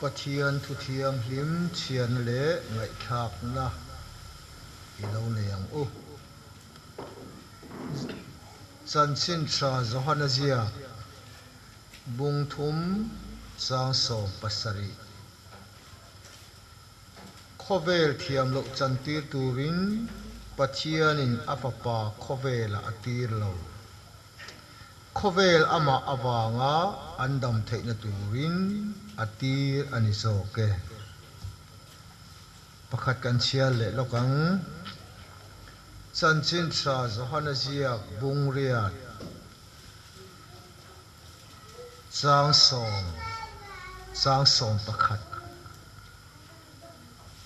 Pathian thu thianghlim chhiarna leh ngaihthlakna i lo nei ang u. Chanchin tha Johana ziak bung thum chang 17. Khawvel thiam loh chantir turin Pathianin a Fapa khawvelah a tir lo. Khawvel amah avanga an dam theihna turin a tir a ni zawk e. Pakhat kan chhiar leh lawk ang. Chanchin tha Johana ziak bung riat chang sawm chang 11.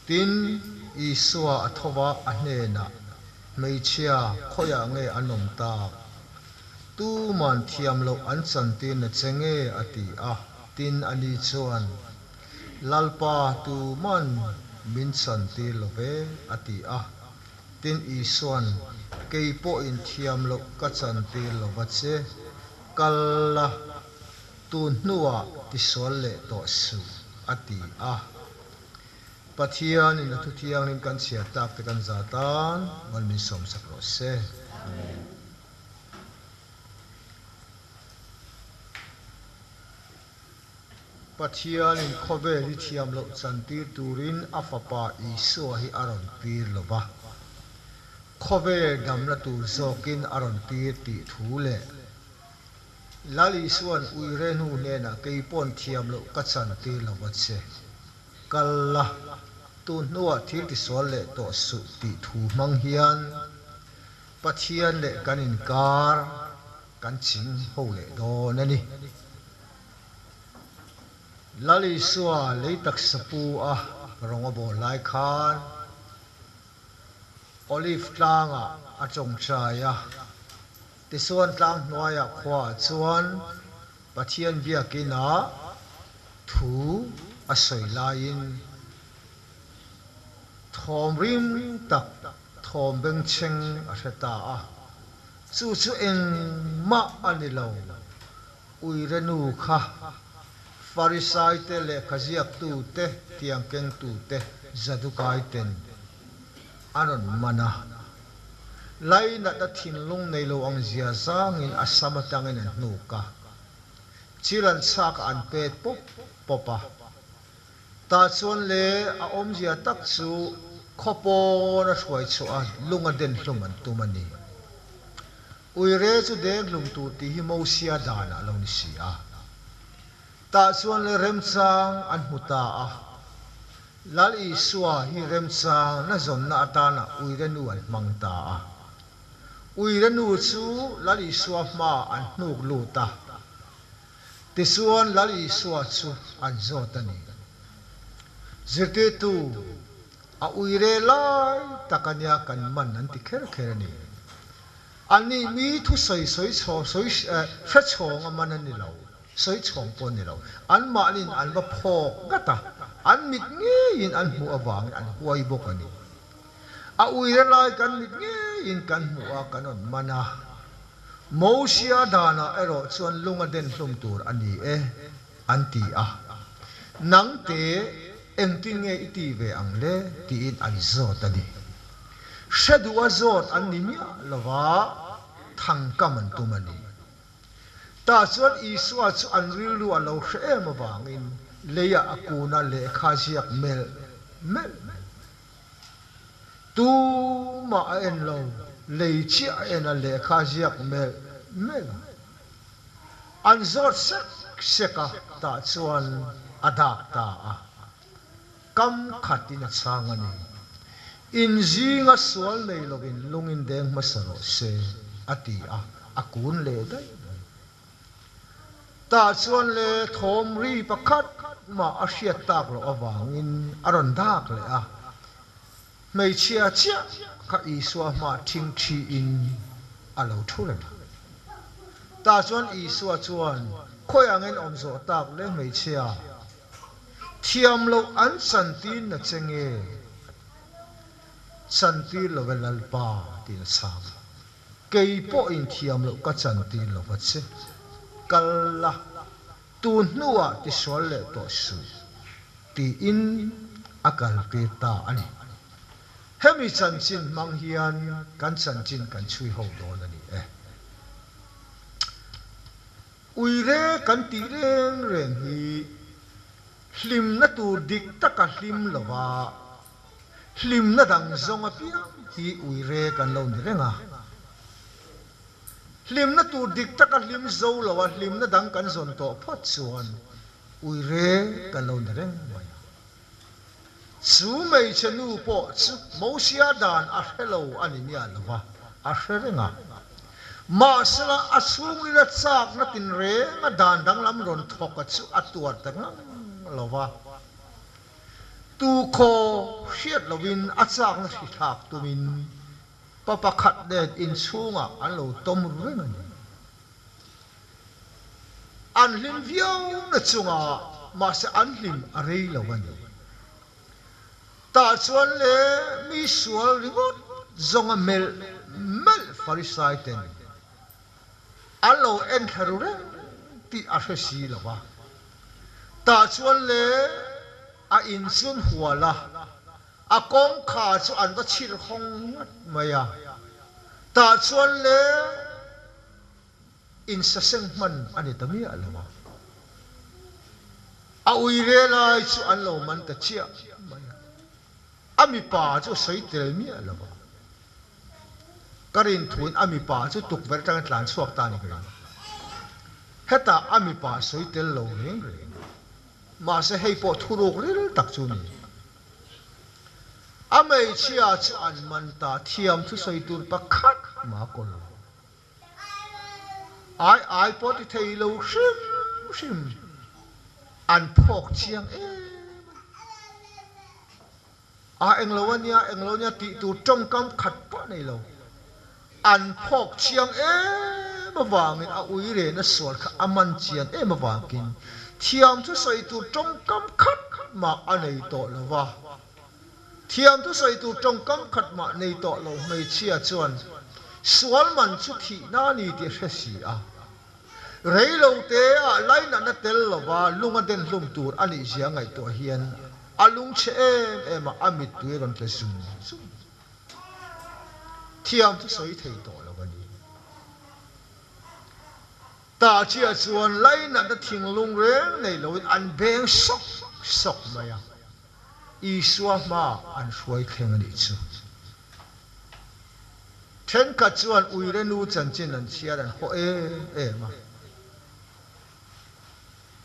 Tin, Isua a tho va, a hnenah, Hmeichhia, khawiah nge an awm tak? Tuman thiam loh an chantirna che nge? a ti a. Tin, ani chuan, Lalpa, tuman min chantir lo ve, a ti a. Tin, Isuan, Kei pawhin thiam loh ka chantir lo va che, kal la, Tun hnuah tisual leh tawh suh, a ti a. Pathianin a thu thianghlim kan chhiar tak te kan za tan mal min sawmsak rawh se. Amen. Pathianin khawvel hi thiam loh chantir turin a Fapa Isua hi a rawn tir lo va. Khawvel damna tur zawkin a rawn tir tih thu leh Lal Isua'n uire hnu hnenah kei pawn thiam loh ka chan tir lo va che. Kal la, tun hnuah thil tisual leh tawh suh tih thu hmang hian Pathian leh kan inkar kan ching ho leh dawn a ni. Lal Isua lei taksa pu a rawng a bawl lai khan Olive tlangah a tawngtai a. Tichuan tlang hnuaiah khuaah chuan Pathian biakinah thu a sawi laiin thawm rim tak thawm bengchheng a hre ta a, chu chu engmah a ni lo. Uire nu kha Farisaite lehkha ziaktute tiang kengtute Zadukaiten a rawn man a. Lainat a thinlung nei lo ang zia zangin a sam atangin an hnuk a, chil an chhak a an pet pawp pawp a. Tah chuan le a awmzia tak chu khaw pawn a hruai chhuah a lung a den hlum an tum a ni. Uire chu deng hlum tur tih hi Mosia danah a lo ni si a. Tah chuan le remchang an hmu ta a. Lal Isua hi remchang na zawnna atana uire nu an hmang ta a. Uire nu chu Lal Isua hmaah an hnuk lut a. Tichuan Lal Isua chu an zawt a ni. Zirtirtu, a uire lai tak ania kan man an ti kher kher a ni. Annih mi thusawi sawi chhawng sawi hre chhawng a man a ni lo. Sawi chhawng pawh a ni lo. Anmahniin an va phawk ngat a, an mit ngeiin an hmuh avangin an huai bawk a ni. A uire lai kan mit ngeiin kan hmuh a, kan rawn man a. Mosia danah erawh chuan lung a den hlum tur a ni e, an ti a. Nang te engtin nge i ti ve ang le? tiin an zawt a ni. Hre duh a zawt an ni miah lova, thangkam an tum a ni. Tah chuan Isua chu an rilru a lo hre em avangin leiah a kun a lehkha ziak melh melh mai. Tumah a en lo, lei chiah a en a lehkha ziak melh melh a. An zawt sek sek a, tah chuan a dak ta a. Kam khatin a chhang a ni. In zinga sual nei lovin lungin deng hmasa rawh se, a ti a, a kun leh daih mai. Tah chuan le thawm ri pakhat mah a hriat tak loh avangin a rawn dak leh a. Hmeichhia chiah kha Isua hmah thingthiin a lo thu reng a. Tah chuan Isua chuan, Khawiah nge awm zawh tak le hmeichhia? Thiam loh an chantir na che nge? Chantir lo e Lalpa, tiin a chhang a. Kei pawhin thiam loh ka chantir lo va che. Kal la, tun hnuah tisual leh tawh suh. Tiin a kaltir ta a ni. Hemi chanchin hmang hian kan chanchin kan chhui ho dawn a ni e. Uire kan tih reng reng hi hlimna tur dik taka hlim lova hlimna dang zawng apiang hi uire kan lo ni reng a. Hlimna tur dik taka hlim zo loa hlimna dang kan zawn tawh phawt chuan Uire ka lo ni reng mai a. Chu hmeichhe nu pawh chu Mosia dan a hre lo a ni miah lo va, a hre reng a. Mahsela a chhungrila chakna tinreng a dan danglam rawn thawk a chu a tuar ta ngang lo va. Tukhaw hriat loin a chakna hrithlak tumin pa pakhat nen inchhungah an lo tawm ru reng a ni. An hlim viau na chungah mahse an hlim a rei lo a ni. Tah chuan le mi sual ringawt zawnga melh melh Farisai ten an lo en thla ru reng tih a hre si lo va. Tah chuan le a inchun hual a, a kawngkhar chu an va chhir hawng ngat mai a. Tah chuan le. Insaseng hman a ni ta miah lo a, a uire lai chu an lo man ta chiah mai a, a mipa chu a sawi tel miah lo a, ka rinthuin a mipa chu tukverh atanga tlan chhuak ta a ni ka ring. Hetah a mipa a sawi tel lo reng reng. Mahse hei pawh thuruk ril tak chu a ni. A hmeichhia chu an man ta thiam thusawi tur pakhat mah a kawl lo. Ai ai pawh ti thei lo hrim hrim an phawk chiang em a. A englo a nia, englo a nia tih tur tawngkam khat pawh nei lo. An phawk chiang em avangin a ui rehna sual kha a man chian em avangin thiam thusawi tur tawngkam khat mah a nei tawh lo va. Thiam thusawi tur tawngkam khat mah nei tawh lo hmeichhia chuan sual man chu thihna a ni tih a hre si a. Rei lo te ah lainatna tel lova lung a den hlum tur a nih zia ngaihtuah hian a lungchhe em em a, a mittui a rawn tle zung zung. Thiam thusawi thei tawh lo a ni. Tah chiah chuan lainatna thinglung reng nei loin an beng sawk sawk mai a. Isua hmaah an hruai thleng a nih chu. Thenkhat chuan uire nu chanchin an chhiar an haw em em a.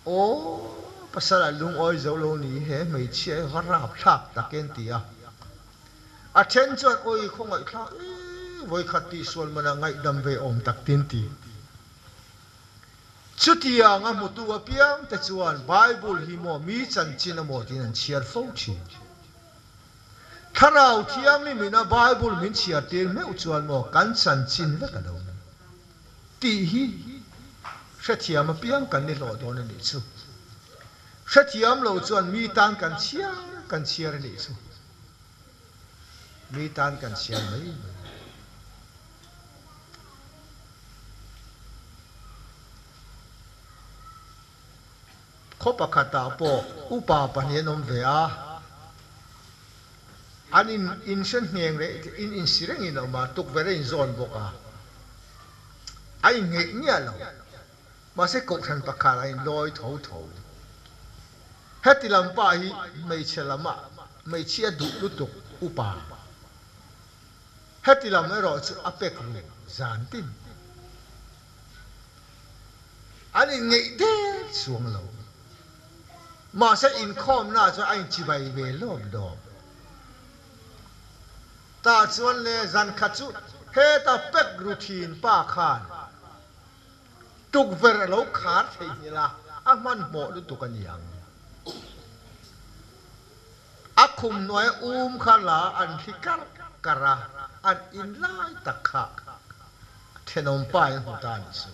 Aw, pasal a lungawi zo lo ni he hmeichhia hi va rapthlak tak e an ti a. A then chuan awi khawngaihthlak e, vawikhat tihsual manah ngaihdam ve awm tak tin ti. Chutiang a hmutu apiang te chuan Bible hi maw mi chanchin a maw tiin an chhiar fo thin. Thlarau Thianghlim ina Bible min chhiar tir meuh chuan maw kan chanchin vek a lo ni tih hi hrethiam apiang kan ni hlawh dawn a nih chu. Hrethiam lo chuan mi tan kan chhiar kan chhiar a nih chu. Mi tan kan chhiar mai mai. Khaw pakhatah pawh upa pahnih an awm ve a, an in inhre hneng reh in insi rengin a awm a, tukverh a inzawn bawk a, a inngeih miah lo. Mahse kohhran pakhat a inlawi tho tho. Heti lam pah hi hmeichhe lamah hmeichhia duh lutuk upa. Heti lam erawh chu a pek ru zan tin. An inngeih der chuang lo. Mahse inkhawmna chuan a inchibai ve lawm lawm. Tah chuan le zan khat chu heta pek ru thin pa khan tukverh a lo khar theihnghilh a, a hmanhmawh lutuk a ni ang. A khum hnuaia um kha la an hli karh karh a, an in lai tak kha thenawm pa in hmu ta a nih chu.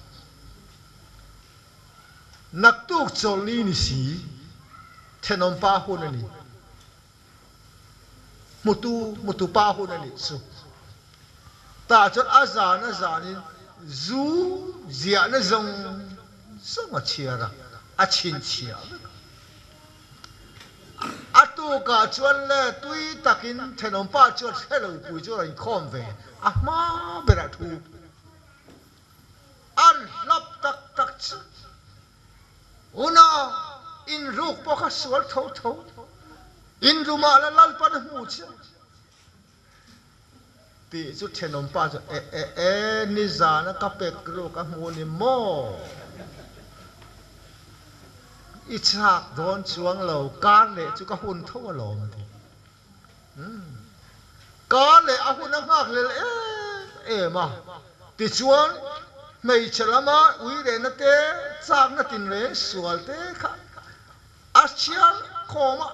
Naktuk chawlhni ni si, thenawm pa hun a ni. Hmutu, hmutu pa hun a nih chu. Tah chuan a zan a zanin zu ziahna zawng zawng a chhiar a, a chhinchhiah vek a. tukah chuan le tui takin thenawmpa chuan hre lo pui chu a rawn inkhawm ve, a hma berah thu an hlap tak tak chu. Una inruk pawh kha sual tho tho, inrumah la Lalpan a hmu che. Tih chu thenawmpa chu e e e nizana ka pek ruk a hmu ni maw? I chak dawn chuang lo, kar leh chu ka hun tho alawm a ti. Umm, kar leh a hun a nghak hlel em em a, tichuan hmeichhe lama ui rehna te, chakna tinreng sual te kha A chhiar khawm a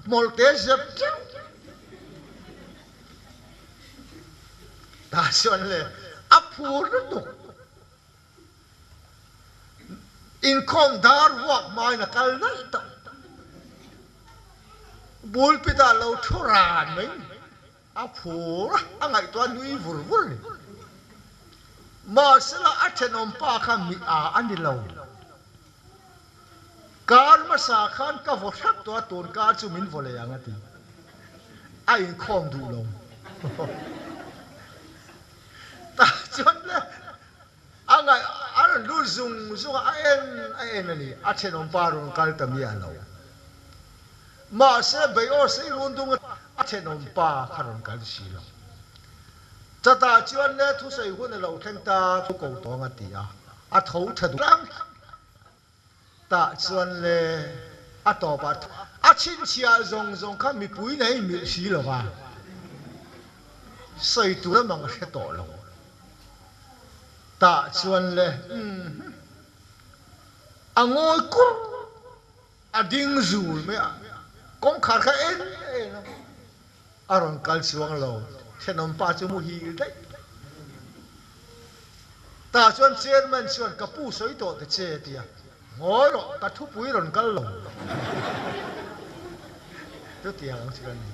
hmawlhte zep teuh ta chuan le a phur lutuk. Inkhawm dar vuak hmain a kal daih tawh. Pulpit ah lo thu ran mai ni. A phur a, a ngaihtuah nui vur vur a ni. Mahsela a thenawmpa kha mi a a ni lo. Kar hmasa khan ka vaw hrep tawh a, tun kar chu min vaw leh ang a ti. A inkhawm duh lo. Tah chuan le a ngaih a rawn lut zung zung a, a en a en a ni. A thenawmpa rawn kal ta miah lo. Mahse Beiawsei run dung a thenawmpa kha rawn kal si lo. Chutah chuan le thusawi hun a lo thleng ta thu ko tawng a ti a, a tho tha duh tlang. Tah chuan le a tawpah a chhinchhiah zawng zawng kha mipui nei milh si lo va, sawi tur a mang hre tawh lo. Tah chuan le umm a ngawi kur. A ding zul mai a, kawngkhar kha en en a, a rawn kal chuang lo, thenawmpa chu muhil daih. Tah chuan chairman chuan ka pu sawi tawh ta che a ti a, ngawi rawh ka thupui rawn kal lo. Chutiang ang chu kan ni,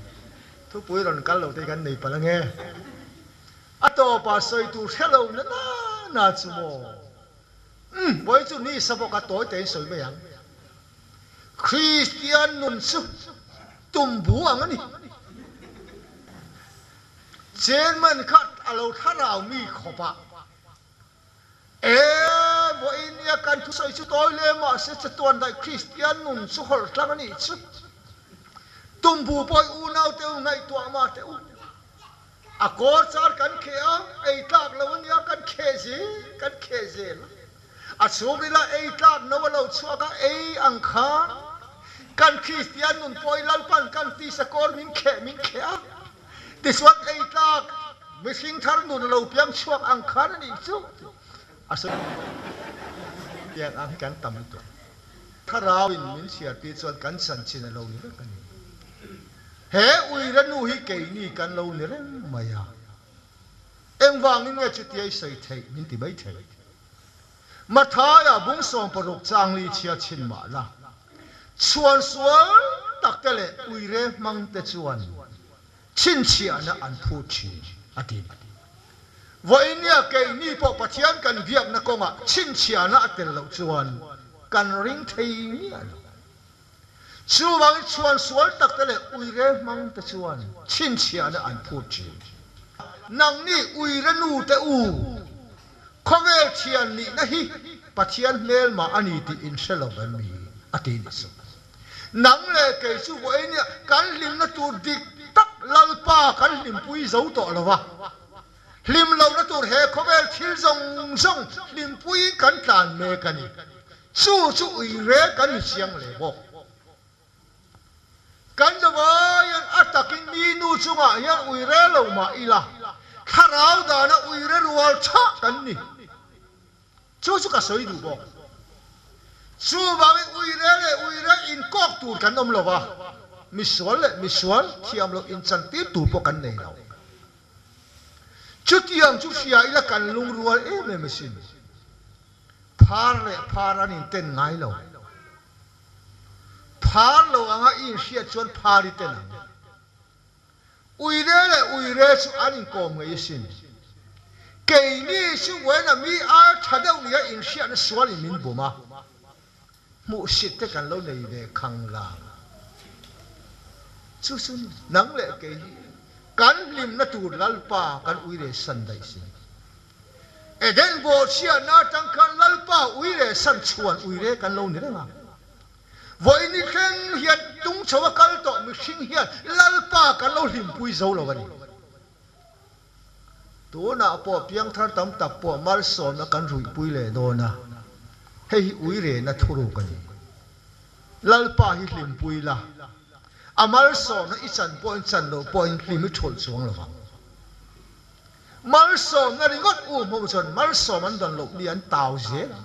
thupui rawn kal lo te hi kan nei palh ange. A tawpah sawi tur hre lo na na chu maw. Umm, vawi chu ni sa bawk a tawi tein sawi mai ang. Kristian nun chu tumbu ang a ni. Chairman kha a lo thlarau mi khawp a. E, vawi nia kan thusawi chu tawi le mahse chatuan daih Kristian nun chu hawlh tlang a nih chu. Tumbu pawh i unau te u ngaihtuah mah teh u. A kawr char kan kheh a, ei tlak lo a nia, kan kheh zel, kan kheh zel a. A chhungril a ei tlak no a lo chhuak a, ei ang khan kan Kristian nun pawh i Lalpan kan tisa kawr min kheh min kheh a, tichuan ei tlak mihring thar nun a lo piang chhuak ang khan a nih chu a sawi. Tiang ang hi kan tam lutuk. Thlarau in min chhiar tir chuan kan chanchin a lo ni vek a ni. He uire nu hi keini kan lo ni reng mai a, engvangin nge chutia i sawi theih min ti mai thei. Mathaia bung 16 changli chhia chhin mah la, chhuan sual tak te leh uire hmang te chuan chhinchhiahna an phut thin a ti. Vawinia keini pawh Pathian kan biakna kawngah chhinchhiahna a tel loh chuan kan ring thei miah lo. Chuvangin chhuan sual tak te leh uire hmang te chuan chhinchhiahna an phut thin. Nangni uire nu te u, khawvel thian nihna hi Pathian hmelmah a ni tih in hre lo em mi? a ti ni suh. Nang leh kei chu vawinia kan hlimna tur dik tak Lalpa kan hlimpui zo tawh lo va, hlim lohna tur he khawvel thil zawng zawng hlimpuiin kan tlan mek a ni. Chu chu uire kan ni chiang le bawk. Kan zavai hian a takin mi nu chungah hian uire lo mah ila, thlarau dana uire rual chhah kan ni. Chu chu ka sawi duh bawk. Chuvangin uire leh uire inkawk tur kan awm lo va, misual leh misual thiam loh inchantir tur pawh kan nei lo. Chutiang chu hria ila kan lungrual em em asin. Phar leh phar an inten ngai lo. Phar lo anga i inhriat chuan phar i ten ang. Uire leh uire chu an inkawm ngei asin. Keini chu uaina mi ar tha deuh nia inhriatna sualin min bum a. Hmuhsit te kan lo nei ve khang lang. Chu chu ni, nang leh kei hi kan hlimna tur Lalpa kan uire san daih si. Eden bawhchhiahna atang khan Lalpa uire san chhuan uire kan lo ni reng a. Vawiin ni thleng hian tung chho a kal tawh mihring hian Lalpa kan lo hlimpui zo lo a ni. Tunah pawh piangthar tam tak pawh malsawmna kan ruihpui leh dawn a, hei hi uirena thuruk a ni. Lalpa hi hlimpui la, a malsawmna i chan pawhin chan loh pawhin hlim i thulh chuang lo vang. Malsawmna ringawt u hmuh chuan malsawm an dawn loh ni an tau zel a.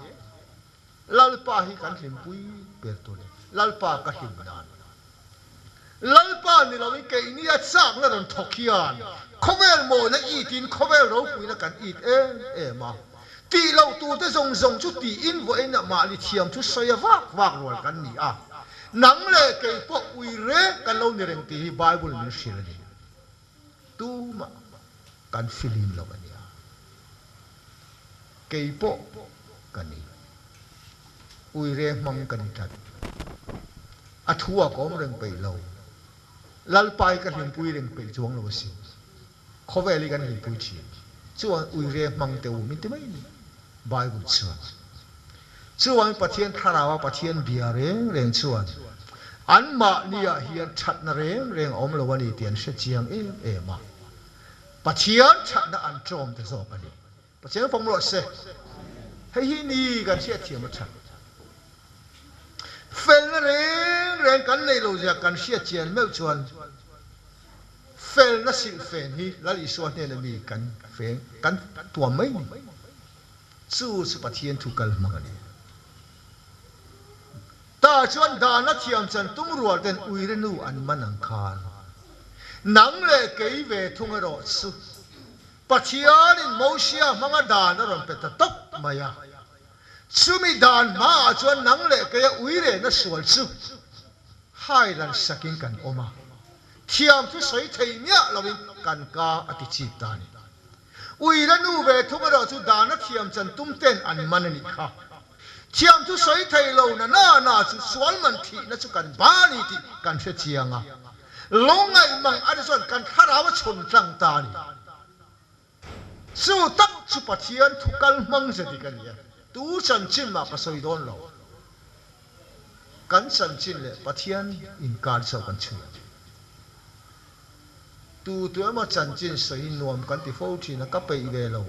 Lalpa hi kan hlimpui ber tur e, Lalpa ka hlim nan. Lalpa ni loin keini a chakna rawn thawk hian khawvel mawina itin khawvel ropuina kan it em em a. Tih loh turte zawng zawng chu tiin vawiin ah mahni thiam thu sawi a vak vak rual kan ni a. Nang leh kei pawh ui reng kan lo ni reng tih hi Bible min hrilh a ni. Tumah kan filim lo a nia. Kei pawh ka ni. Uire hmang ka ni tlat. A thu ah ka awm reng peih lo. Lalpa hi ka hlimpui reng peih chuang lo asin. Khawvel hi kan hlimpui thin. Chuan uire hmang te u min ti mai ni. Bible chuan. Chuan Pathian thlarau a Pathian bia reng reng chuan anmahni ah hian thatna reng reng a awm lo a ni tih an hre chiang em em a. Pathian thatna an tlawm ta zawk a ni. Pathian fawm rawh se. Hei hi ni kan hriatthiam a that. Felna reng reng kan neih loh zia kan hriat chian meuh chuan felna silhfen hi Lal Isua hnena mi kan feng kan tuam mai ni. Chu chu Pathian thu kal hmang a ni. Tah chuan dana thiam chan tum rual ten uire nu an man ang khan nang leh kei ve thung erawh chu Pathianin Mosia hmanga dan a rawn pe ta tawp mai a. Chumi dan hmaah chuan nang leh keia uirehna sual chu hailan sakin kan awm a, thiam chu sawi thei miah loin kan ka a ti chip ta a ni. Uira nu ve thung erawh chu dana thiam chan tum ten an man a nih kha. Thiam chu sawi thei lo na na na chu sual man thihna chu kan ba a ni tih kan hre chiang a. Lungngaih mang a ni chuan kan thlarau a chhun tlang ta a ni. Chu tak chu Pathian thu kal hmang ze dik a ni e. Tu chanchin mah ka sawi dawn lo. Kan chanchin leh Pathian inkar chauh kan chhui ang. Tu tu emaw chanchin sawi nuam kan ti fo thin a, ka peih ve lo.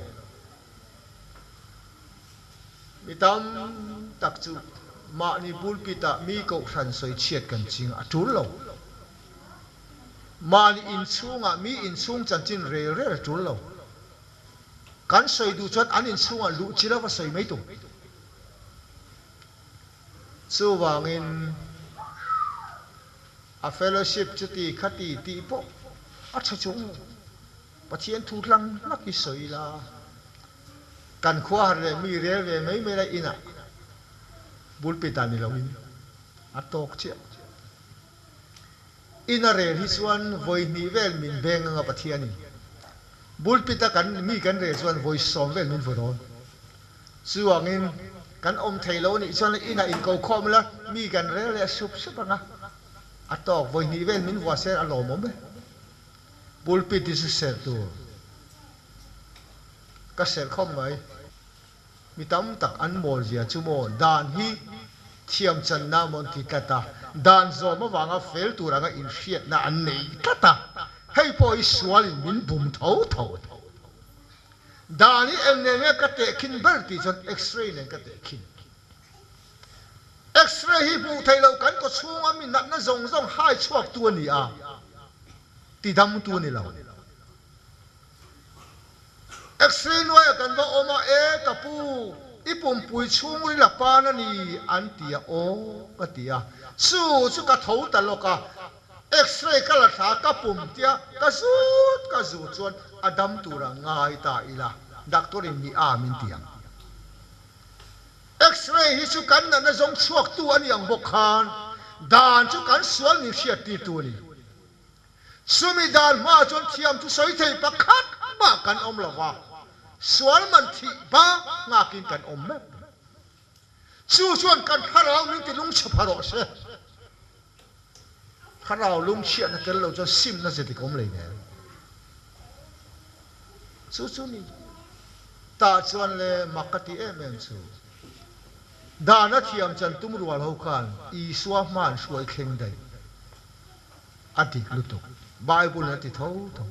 Mi tam tak chu mahni pulpit ah mi kohhran sawi chhiat kan ching a tul lo. Mahni inchhungah mi inchhung chanchin rel rel a tul lo. Kan sawi duh chuan an inchhungah luh chi lova sawi mai tur. Chuvangin a fellowship chuti khati tih pawh a tha chung lo. Pathian thu hlang hlak hi sawi ila, kan khua har leh mi rel ve mai mai la inah pulpit ah ni loin a tawk chiah. Ina rel hi chuan vawi hnih vel min beng anga Pathianin pulpit a kan mi kan rel chuan vawi sawm vel min vaw dawn. Chuangin kan awm thei lo anih chuan inah inko khawm ila mi kan rel leh sup sup anga a tawk vawi hnih vel min vua se a lawmawm e. Pulpit hi chu serh tur ka serh khawp mai. Mi tam tak an mawl zia chu maw dan hi thiam channa maw an ti tlat a, dan zawm avanga fel tur anga inhriatna an nei tlat a, hei pawh hi sualin min bum tho tho. Dan hi eng nen nge ka tehkhin ber tih chuan X-ray nen ka tehkhin. X-ray hi hmuh theih loh kan kaw chhunga mi natna zawng zawng hai chhuaktu a ni a, tidamtu a ni lo. X-ray nuaiah kan va awm a, E ka pu, i pumpui chhungril a pan a ni an ti a, aw ka ti a. Chu chu ka tho ta lawk a, X-ray ka la thla ka pum tia ka zut ka zut chuan a dam tura ngai ta ila, doctor in mi a min ti ang. X-ray hi chu kan natna zawng chhuaktu a ni ang bawk khan dan chu kan sual min hriattirtu a ni. Chumi dan hmaah chuan thiam chu sawi thei pakhat mah kan awm lo va, sual man thih bak nghakin kan awm mek. Chu chuan kan thlarau min ti lungchhe pha rawh se. Thlarau lungchhiatna tel lo chuan simna ze dik awm lei nen. Chu chu ni. Tah chuan le mak ka ti em em chu. Dana thiam chan tum rual ho khan Isua hma an hruai thleng daih. A dik lutuk. Bible in a ti tho tho.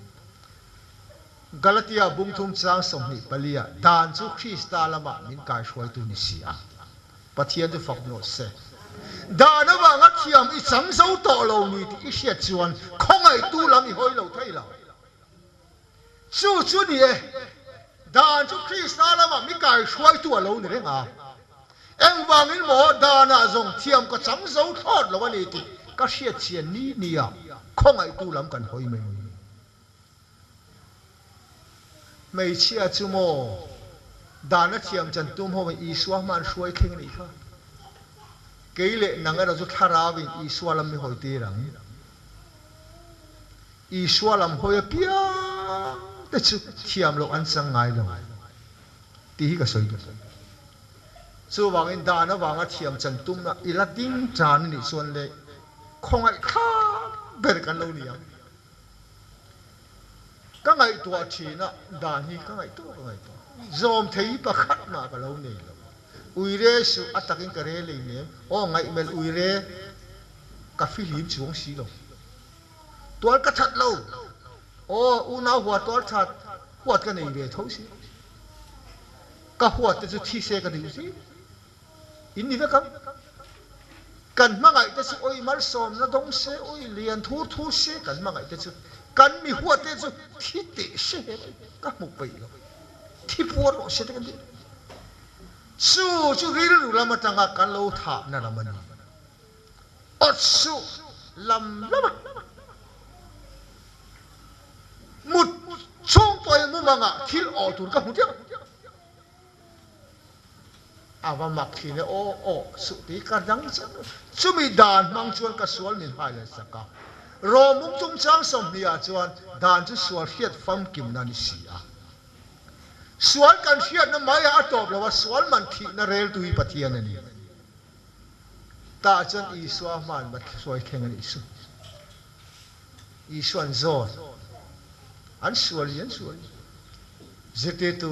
Galatia bungthum chang 24 ah dan chu Krista lamah min kaihruaitu ni si a. Pathian chu fak nawlh se. Dan avanga thiam i chang zo tawh lo ni tih i hriat chuan khawngaihtu lam i hawi lo thei lo. Chu chu ni e, dan chu Krista lamah mi kaihruaitu a lo ni reng a. Engvangin maw danah zawng thiam ka chang zo thlawt lo a ni tih ka hriat chian ni nia khawngaihtu lam kan hawi mai ni. Hmeichhia chu maw dan a thiam chan tum ho in Isua hma an hruai thleng a nih kha. Kei leh nang erawh chu thlarau in Isua lam mi hawi tir ang. Isua lam hawi apiang te chu thiam loh an chang ngai lo tih hi ka sawi duh. Chuvangin dan avanga thiam chan tumna i la ding tan a nih chuan leh khawngaih thlak ber kan lo ni ang. Ka ngaihtuah thin a, dan hi ka ngaihtuah ka ngaihtuah. Zawm thei hi pakhat mah ka lo nei lo. Uire suh a takin ka re lei nem. Aw ngaihmelh uire ka fihlim chuang si lo. Tual ka that lo. Aw unau huat tual that huat ka nei ve tho si. Ka huat te chu thi se ka duh si. In ni vek ang. Kan hmangaih te chu awi malsawmna dawng se, awi lian thur thur se kan hmangaih te chu kan mi huat te chu thi teh se he mai ka hmu peih lo. Thi puar rawh se te kan ti. Chu chu rilru lam atanga kan lo thahna lam a ni. Awt suh lam lam a. Mut chhung pawhin mumangah thil awh tur ka hmu teuh. A va mak thin e aw aw suh tih ka dang chiah lo. Chumi dan hmang chuan ka sual min hai leh sak a. Rawmung chungchang 20 ah chuan dan chu sual hriat famkimna a ni si a. Sual kan hriatna mai ah a tawp lo a, sual man thihna reltu hi Pathian a ni. Tah chuan Isua hmaan va hruai thleng a nih su. Isua'n zawn an sual hi an sual hi. Zirtirtu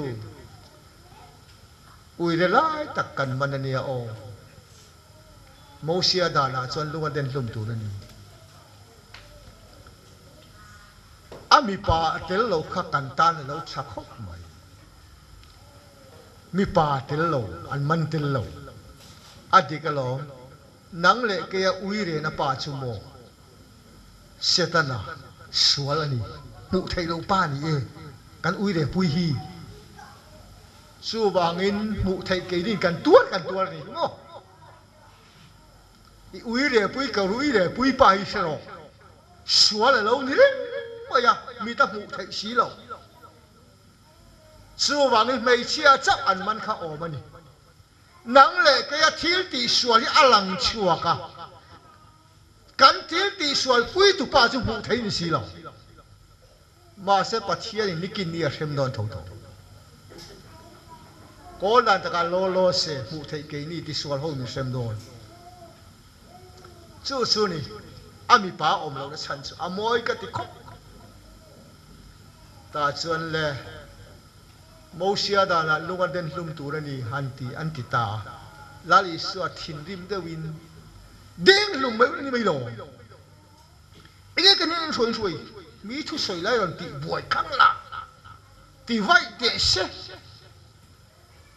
uire lai tak kan man a nia aw. Mosia danah chuan lung a den hlum tur a ni. A mipa a tel lo kha kan tan a lo tha khawp mai. Mipa tel lo, an man tel lo. A dik alawm. Nang leh keia uirena pa chu maw? Setana sual a ni. Hmuh theih loh pa ni e, kan uire pui hi. Chuvangin hmuh theih keinin kan tuar kan tuar a ni hi maw? I uire pui ka uire pui pa hi hre rawh. Sual a lo ni reng mai a, mit a hmuh theih si lo. Chuvangin hmeichhia chauh an man kha awm a ni. Nang leh keia thil tihsual hi a lang chhuak a, kan thil tihsual puitu pa chu hmuh thei ni si lo. Mahse Pathianin nikin ni a hrem dawn tho tho. Kawl dan takah law law se hmuh theih keini tisual ho min hrem dawn. Chu chu ni a mipa awm lohna chhan chu a mawi ka ti khawp. Tah chuan le. Mosia danah lung a den hlum tur a ni han ti an ti ta a. Lal Isua thinrim deuhin, Deng hlum mai ni mai lo. Enge kan in hruai hruai? Mi thusawi lai rawn tih buai thlang la, ti vaih teh se.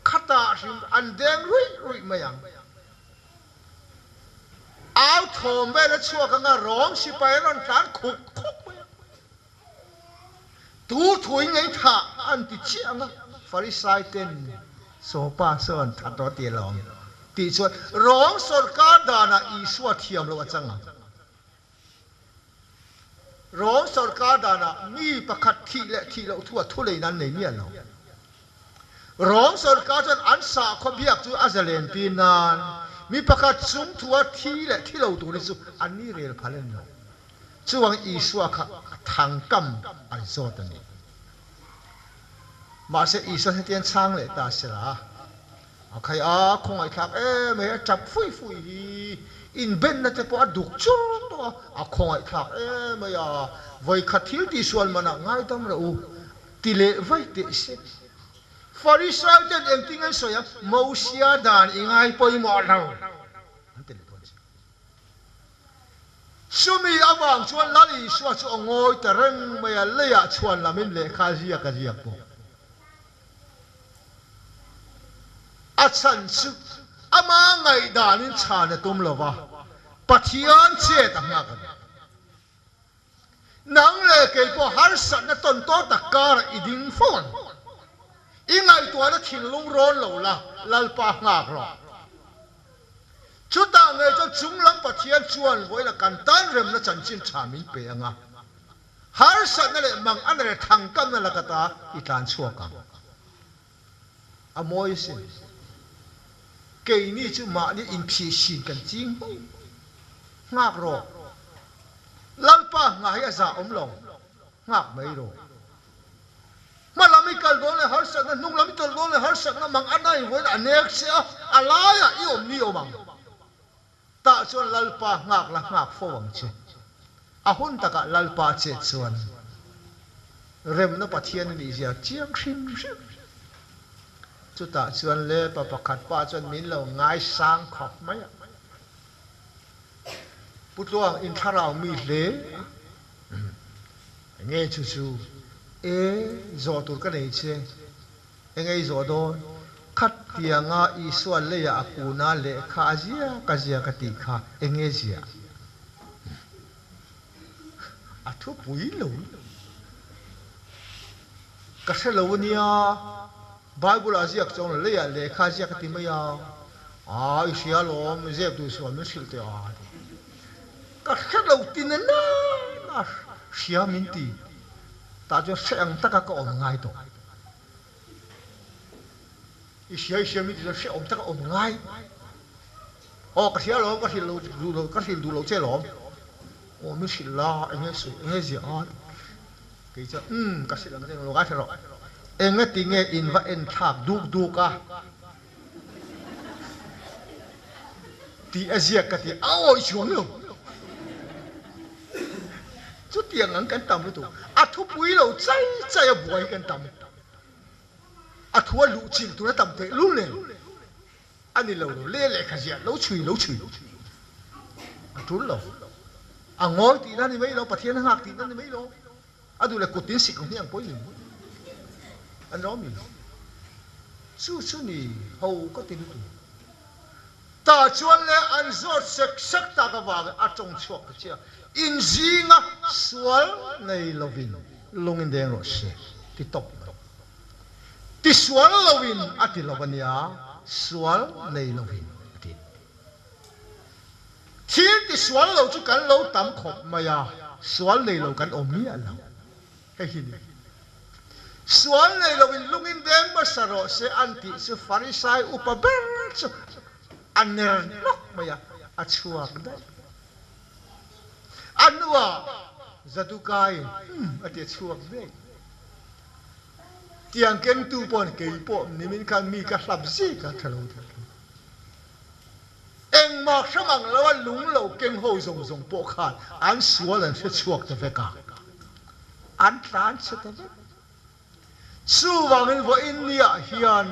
Khatah hrim an deng ruih ruih mai ang. Au thawm vel a chhuak anga rawng sipai an rawn tlan khuk khuk mai ang. Tu thuin ngei thah an ti chiah ang a, Farisai ten Sawpa sawn that rawh ti alawm tih chuan Rom sorkar danah Isua thiam loh a chang ang. Rom sorkar danah mi pakhat thih leh thih loh thu a thulei nan nei miah lo. Rom sorkar chuan an sahkhaw biak chu a zalen pi nan mi pakhat chung thu a thi leh thi lo tur hi chu an ni rel phal en lo. Chuang Isua kha a thang kam an zawt a ni. Mahse Isua hetiang chhang leh ta se la, a khai a, khawngaihthlak em mai, a tap fui fui hi. Inbenna te pawh a duk chur tawh a, a khawngaihthlak em mai a, vawikhat thil tihsual manah ngaidam rawh u ti leh vaih teh se. Farisai ten engtin an sawi a, Mosia dan i ngai pawimawh lo an ti leh dawn che. Chumi avang chuan Lal Isua chu a ngawi ta reng mai a, leiah chhuan lamin lehkha ziak a ziak bawk. A chhan chu ama ngaihdanin chhan a tum lo va, Pathian chet a nghak a ni. Nang leh kei pawh harsatna tawn tawh tak karah i ding fo ang. I ngaihtuahna thinlung rawn lo la, Lalpa nghak rawh. Chutah ngei chuan chunglam Pathian chuan vawilah kan tan remna chanchin tha min pe ang a. Harsatna leh mang a na leh thangkamna laka ta i tlan chhuak ang. A mawi asin. Keini chu mahni inphihsin kan ching fo. Nghak rawh. Lalpa nghah hi a zah awm lo. Nghak mai rawh. Hma lam i kal dawn leh harsatna, hnung lam i tawlh dawn leh harsatna mang a na in vawiin a nek che a, a laiah i awm ni awm ang. Tah chuan Lalpa nghak la nghak fo ang che. A hun takah Lalpa chet chuan remna Pathian a nih zia chiang hrim hrim. Chutah chuan le pa pakhat pa chuan min lo ngaisang khawp mai a. Pu Tluang in thlarau mi hle a. Enge chu chu? E, zawh tur ka nei che. Eng ei zawh dawn? Khatianga Isua leiah a kun a, lehkha a ziak a ziak a tih kha eng nge ziah? A thupui lo. Ka hre lo a nia, Bible ah ziak chuang leiah lehkha a ziak a ti mai a. Aa, i hria alawm, zep duh sual min hrilh teh a ti. Ka hre lo ti na na na hria min ti. Tah chuan hre ang taka ka awm ngai tawh. I hria i hria mi ti chuan hrehawm taka awm ngai. Aw ka hria alawm ka hrilh lo duh lo ka hrilh duh lo che alawm. Aw min hrilh la eng nge sawi eng nge ziah a kei chuan umm ka hrilh ang che lo ngai hre rawh. Enga ti nge in va en thlak duk duk a tih a ziak ka ti a awih chuang lo. Chutiang ang kan tam lutuk. A thupui lo chai chai a buai kan tam. A thu a luh chilh tur a tam teh lul nen a ni lo lo le lehkha ziah lo chhui lo chhui a tul lo. A ngawi tihna a ni mai lo, Pathian a nghak tihna a ni mai lo. A duh leh kut tin sik ang hmiang pawhin in an lo mi. Chu chu ni ho ka ti lutuk. Tah chuan le an zawt sek sek tak avangin a tawng chhuak ta chiah. In zinga sual nei lovin lung in deng rawh se ti tawp mai. Ti sual lovin a ti lo a nia, sual nei lovin a ti. Thil ti sual lo chu kan lo tam khawp mai a, sual nei lo kan awm miah lo. Hei hi ni. Sual nei loin lungin deng hmasa rawh se an tih chu Farisai upa ber chu a ner nawk mai a, a chhuak daih. A hnuah Zadukaiin umm a ti a chhuak daih. Tiang kengtu pawhin kei pawh nimin khan mi ka hlap zik a tha lo tih. Engmah hram ang lo a lung lo keng ho zawng zawng pawh khan an sual an hre chhuak ta vek a, an tlan chhe ta vek. Chuvangin vawiin niah hian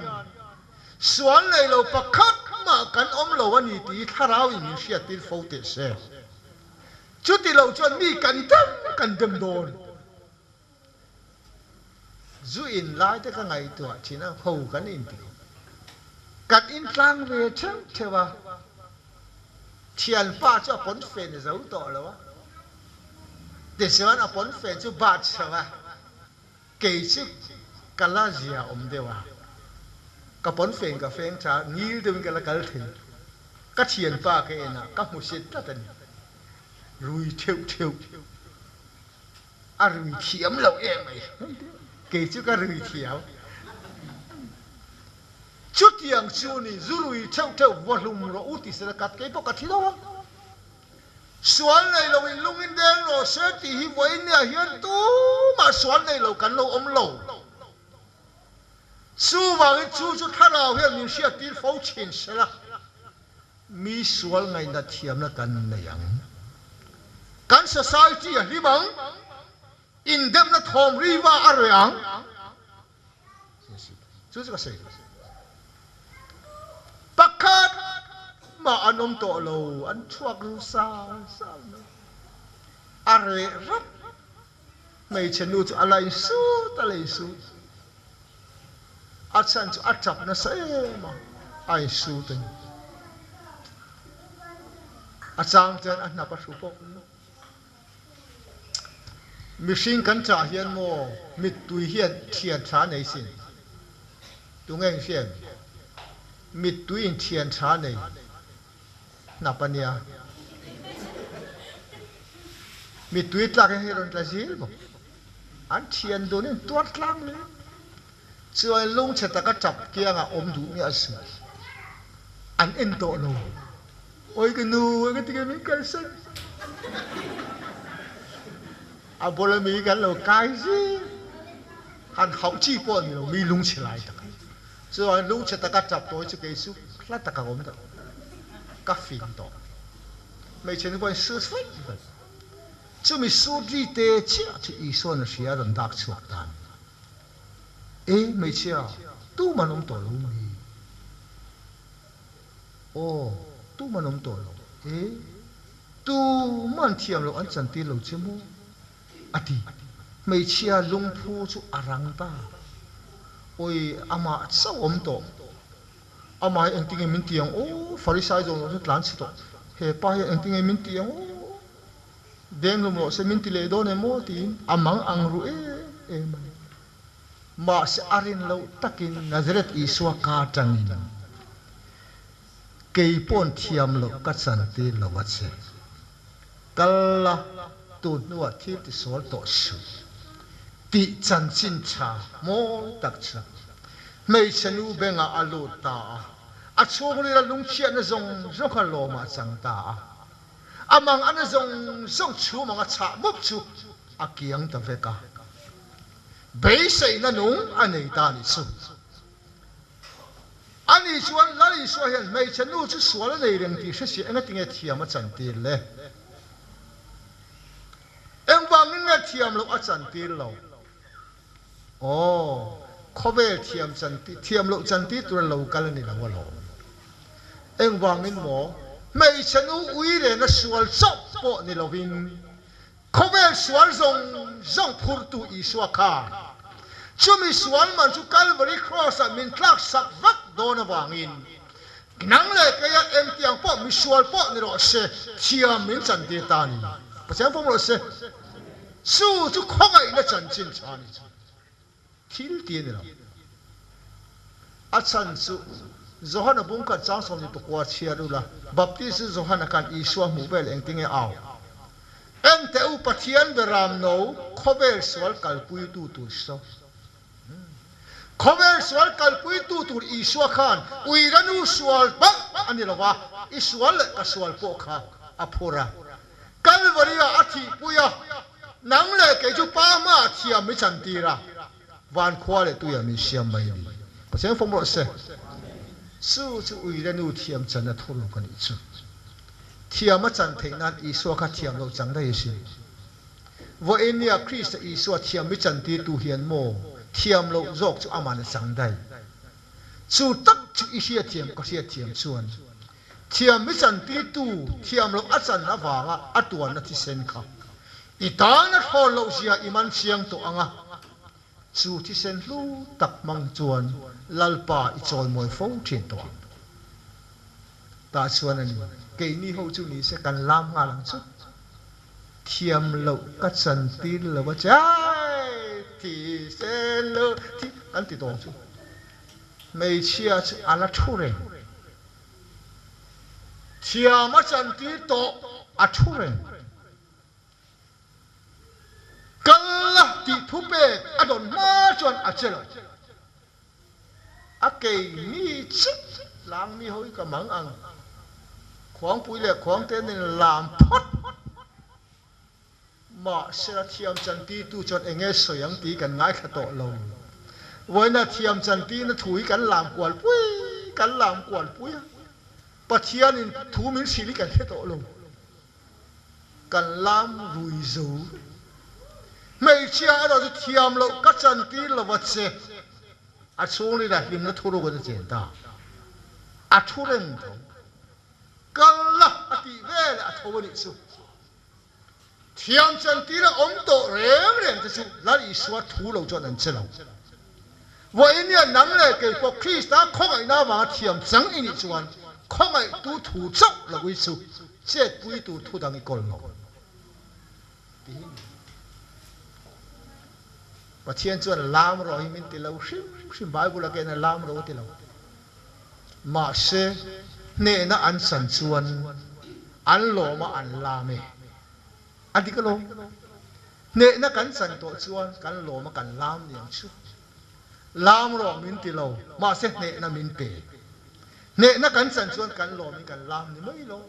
sual nei lo pakhat mah kan awm lo a ni tih hi thlarau in min hriattir fo teh se. Chuti lo chuan mi kan dem kan dem dawn. Zu in lai te ka ngaihtuah thin a, ho kan inti khawp. Kan intlang ve theuh theuh a, thianpa chu a pawnfen a zo tawh lo a, tichuan a pawnfen chu bat chho a, kei chu ka la zia awm deuh a, ka pawnfen ka feng tha, ngil deuhin ka la kal thei. Ka thianpa ka en a, ka hmusit tlat a ni. Rui theuh theuh. A rui thiam lo em mai. Kei chu ka rui thiam. Chutiang chu ni zu rui theuh theuh vaw hlum rawh u ti sela kat kei pawh ka thi lo ang. Sual nei lo in lung in deng rawh se tih hi vawiin niah hian tumah sual nei lo kan lo awm lo. Chuvangin chu chu thlarau hian min hriattir fo thin sela. Mi sual ngaihna thiamna kan nei ang. Kan society a hlim ang. Indemna thawm riva a reh ang. Chu chu ka sawi. Pakhat mah an awm tawh lo, an chhuak ru sal sal mai. A reh rap. Hmeichhe nu chu a la insut a la insut. A chhan chu a tap nasa em a, a insut a ni. A chang chuan a hnap a hru bawk. Mihring kan chah hian maw mittui hian thian tha nei sin? Tunge in hriat? Mittui in thian tha nei hnap a nia. Mittui tlak hian hei rawn tla zil bawk. An thian dun in tuar tlang le. Chuan lungchhe taka tap kiangah awm duh miah suh. An en tawh lo. Oi ka nu, eng ti nge min kalsan? A bula mi kan lo kai zing. Han hauh chi pawh ni lo, mi lungchhe lai tak. Chuan lungchhe taka tap tawi chu kei chu hla taka awm tawh. Ka fing tawh. Hmeichhe nu pawhin sut vat vat. Chumi sut ri te chiah chu Isua'n a hria a rawn dak chhuak ta. E hmeichhia, tuman awm tawh lo mi? Aw, tuman awm tawh lo. E, tuman thiam loh an chantir lo che maw? A ti. Hmeichhia lungphu chu a rang ta. Awi, amah chauh awm tawh. Amah hi engtinge min ti ang aw? Farisai zawng zawng chu tlan chhe tawh. He pa hian engtinge min ti ang aw? Denghlum rawh se min ti leh dawn em aw tiin a mang ang ru em em a ni. Mahse a rin loh takin Nazareth Isua ka atangin kei pawn thiam loh ka chantir lo a che. Kal la, tun hnuah thil tisual tawh suh tih chanchin tha mawi tak chu hmeichhe nu bengah a lut ta a, a chhungrila lungchhiatna zawng zawng kha lawmah a chang ta a. A mang ana zawng zawng chhum anga chhah mup chu a kiang ta vek a. Beiseihna nung a nei ta nih chu. Ani chuan Lal Isua hian hmeichhe nu chu sual a nei reng tih hre si engatinge thiam a chantir le? Engvangin nge thiam loh a chantir lo? Aw, khawvel thiam chantir, thiam loh chantir tura lo kal a ni lo alawm. Engvangin maw? Hmeichhe nu ui rena sual chauh pawh ni lovin, khawvel sual zawng zawng phurtu Isua khan chumi sual man chu Kalvari Kraws-ah min tlaksak vek dawn avangin nang leh keia engtiang pawh misual pawh ni rawh se thiam min chantir ta a ni. Pathian pawm rawh se. Chu chu khawngaihna chanchin tha a ni. Thil ti a ni lo. A chhan chu Johana bungkhat chang 19 chhiar ula, Baptist Johana khan Isua hmuh vel engtinge au? Enteh u Pathian beram no khawvel sual kalpuitu tur saw. Khawvel sual kalpuitu tur Isua khan uiranu sual bak a ni lo va, i sual leh ka sual pawh kha a phur a. Kalvari-ah a thihpui a, nang leh kei chu pa hmaah thiam mi chantir a, van khua leh tuiah min siam mai a ni. Pathian fawm rawh se. Chu chu uire nu thiam chan a thuruk a nih chu. Thiam a chan theih nan Isua kha thiam loh chang daih a si. Vawinia Krista Isua thiam mi chantirtu hian maw thiam loh zawk chu aman a chang daih. Chu tak chu i hriatthiam ka hriatthiam chuan Thiam i chantirtu thiam loh a chan avanga a tuanna thisen kha i tan a thlawn loh zia i man chiang tawh ang a, chu thisen hlu tak hmang chuan Lalpa i chawimawi fo thin tawh ang. Tah chuan a ni, keini ho chu ni se kan lam nghal ang chu. Thiam loh ka chantir lo a che, Ai! Thisen hlu, thi kan ti tawh ang chu. Hmeichhia chu a la thu reng. Thiam a chantir tawh a thu reng. Kal la tih thu pek a dawn hma chuan a che lo. A kei mi chip tlang mi ho hi ka mang ang. Khuangpui leh khuangte nen lam phawt. Mahse a thiam chantirtu chuan eng nge sawi ang tih kan ngaithla tawh lo. Vawiina thiam chantirna thu hi kan lam kual pui, kan lam kual pui a. Pathianin thu min hrilh hi kan hre tawh lo. Kan lam rui zo. Hmeichhia erawh chu thiam loh ka chantir lo va che. A chhungril ah hlimna thuruk a chen ta. A thu reng tho. Kal la a tih veleh a tho a nih chu. Thiam chantir a awm tawh reng reng te chu Lal Isua thu lo chuan an che lo. Vawiin hian nang leh kei pawh Krista khawngaihna avanga thiam chang i nih chuan khawngaihtu thu chauh lo i chu chetpui tur thu dang i kawl lo. Tiin Pathian chuan lam rawh hi min ti lo hrim hrim, Bible a kena lam rawh a ti lo. Mahse, hnehna an chan chuan an lawm a an lam e. A dik alawm. Hnehna kan chan tawh chuan kan lawm a kan lam niang chu. Lam rawh min ti lo, mahse hnehna min pe. Hnehna kan chan chuan kan lawm in kan lam ni mai lo.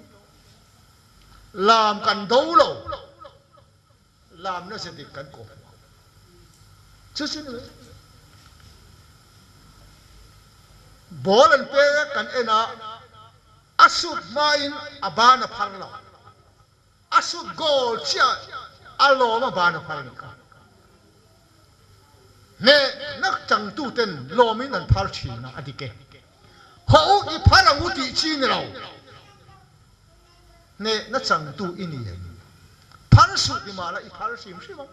Lam kan do lo. Lamna ze dik kan kawp hmu ang. Chu chu ni mai. Ball an pek a kan en a, a shoot hmain a ban a phar lo. A shoot goal chiah a lawm a ban a phar nih kha. Hnehna changtuten lawmin an phar thin a, a dik e. Haw u i phar ang u tih chi ni lo. Hnehna changtu i ni em? Phar suh ti mah la i phar hrim hrim ang.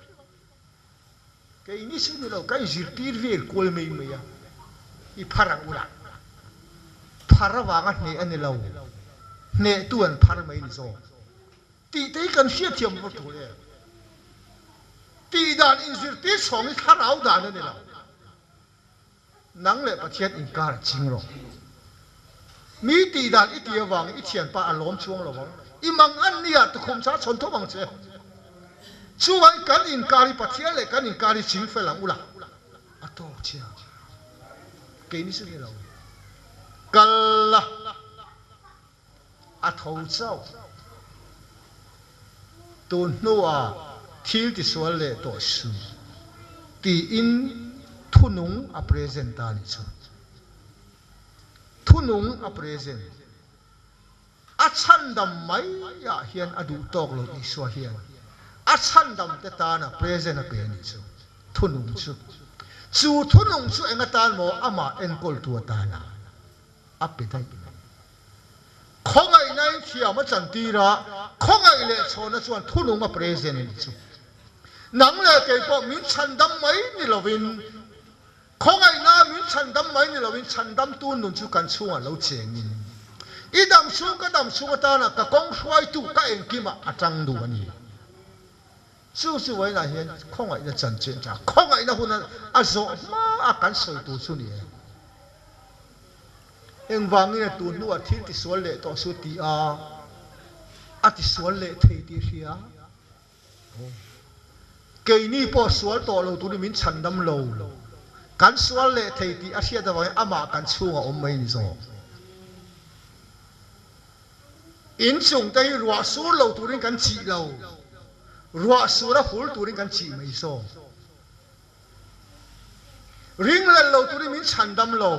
Keini chu ni lo, ka inzirtir vel kual mai mai a, i phar ang ula. Phar avanga hneh a ni lo, hnehtu an phar mai ni zawk. Tih te hi kan hriatthiam vawr tur em? Tih dan inzirtir chhawng hi thlarau dan a ni lo. Nang leh Pathian inkar a ching rawh. Mi tih dan i ti avangin i thianpa a lawm chuang lo vang. I mang an nia tukhum cha chhawn thawm ang che. Chuvangin kan inkar hi Pathian leh kan inkar hi ching fel ang ula. A tawk chiang. Keini chu ni lo. Kal la. A tho chauh. Tun hnuah thil tisual leh tawh suh tiin thunung a present ta nih chu. Thunung a present. A chhandam maiah hian a duh tawk lo Isua hian a chhandam te tana present a pe nih chu. Thunung chu. Chu thunung chu eng atan maw amah enkawltu atana. a pe daih mai. Khawngaihna in thiam a chantir a, khawngaih leh chhawna chuan thunung a present a nih chu. Nang leh kei pawh min chhandam mai ni lovin, khawngaihna min chhandam mai ni lovin chhandamtu nun chu kan chhungah lo chengin, i dam chhung ka dam chhung atana ka kawng hruaitu ka engkimah a tang duh a ni. Chu chu vawiinah hian khawngaihna chanchin tha, khawngaihna hun a zawh hma a kan sawi tur chu ni e. Engvangin a tun hnuah thil tisual leh tawh su ti a, a tisual leh thei tih hria. Keini pawh sual tawh lo turin min chhandam lo. Kan sual leh thei tih a hriat avangin amah kan chhungah awm mai ni zawk. Inchung te hi ruah sur lo turin kan chih lo, ruah sur a hul turin kan chih mai zawk. Ringhlel lo turin min chhandam lo,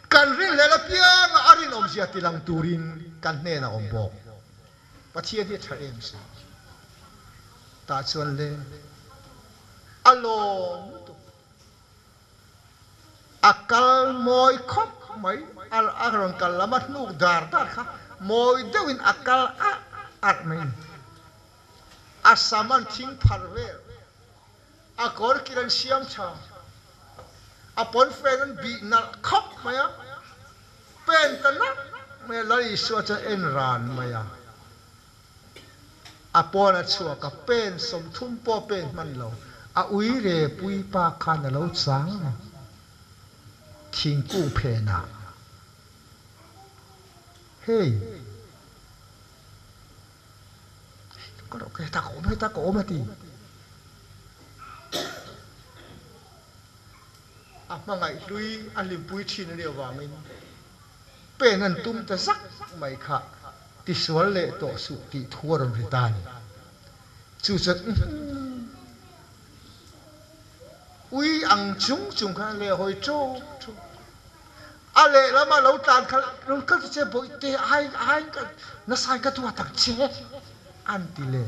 kan ringhlel apianga a rinawmzia tilang turin kan hnenah awm bawk. Pathian hi a tha em si. Tah chuan le a lawm lutuk. A kal mawi khawp mai, a rawn kal lam a hnuk dar dar kha mawi deuhin a kal arh arh mai a ni. A sam an thing pharh vel, a kawr kil an siam tha, a pawnfen an bih nalh khawp mai a, pen ta nak mai a, Lal Isua chuan en ran mai a. A pawn a chhuak a, pen 30 pawh pen hman lo, a ui re pui pa khan a lo chang reng. Thingkung phenah, Hei, ka rawh hetah ka awm, hetah ka awm a ti. A hmangaih hlui a hlimpui thin a nih avangin Pen an tum ta zak mai kha tisual leh tawh suh tih thu a rawn ri ta a ni. Chu chuan uhmm ui ang chung chung khan leh hawi ṭawk ṭawk. A lehlam a lo tlan khalh rawn kal ta che bawihte ai ai nasain ka duat ang che an ti leh.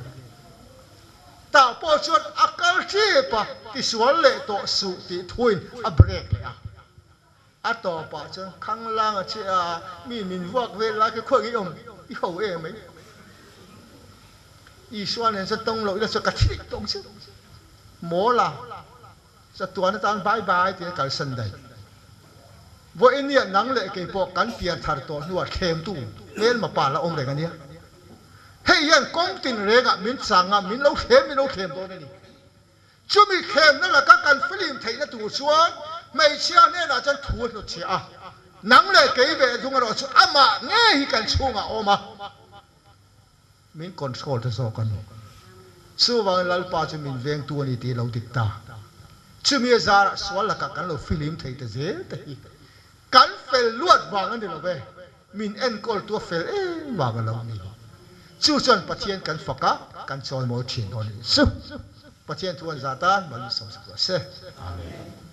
Tah pawh chuan a kal ṭep a, tisual leh tawh suh tih thuin a break leh a. A tawpah chuan khanglang a che a, mi min vuak vel lai kha khawi ngei awm i ho em mai. Isua nen chuan tawng loh ila chuan ka thi daih tawh ang che. Mawl a, chatuan atan bye bye tiin a kalsan daih. Vawiin nang leh kei pawh kan pian thar tawh hnuah thlemtu hmelma pa la awm reng a nia. Hei hian kawng tin rengah min chang a, min lo thlem min lo thlem dawn a ni. Chumi thlemna laka kan film theihna tur chuan hmeichhia hnenah chuan thu a hnutchhiah a, nang leh kei ve thung erawh chu amah ngei hi kan chhungah a awm a, min control ta zawk a ni. Chuvangin Lalpa chu min vengtu a ni tih a lo dik ta. Chumi a zarah sual lakah kan lo filim thei ta zel te hi kan fel luat vang a ni lo ve, min enkawltu a fel em vang a lo ni. Chu chuan Pathian kan fak a, kan chawimawi thin dawn a ni. Su Pathian thu an zat a, Malsawmsak rawh se. Amen.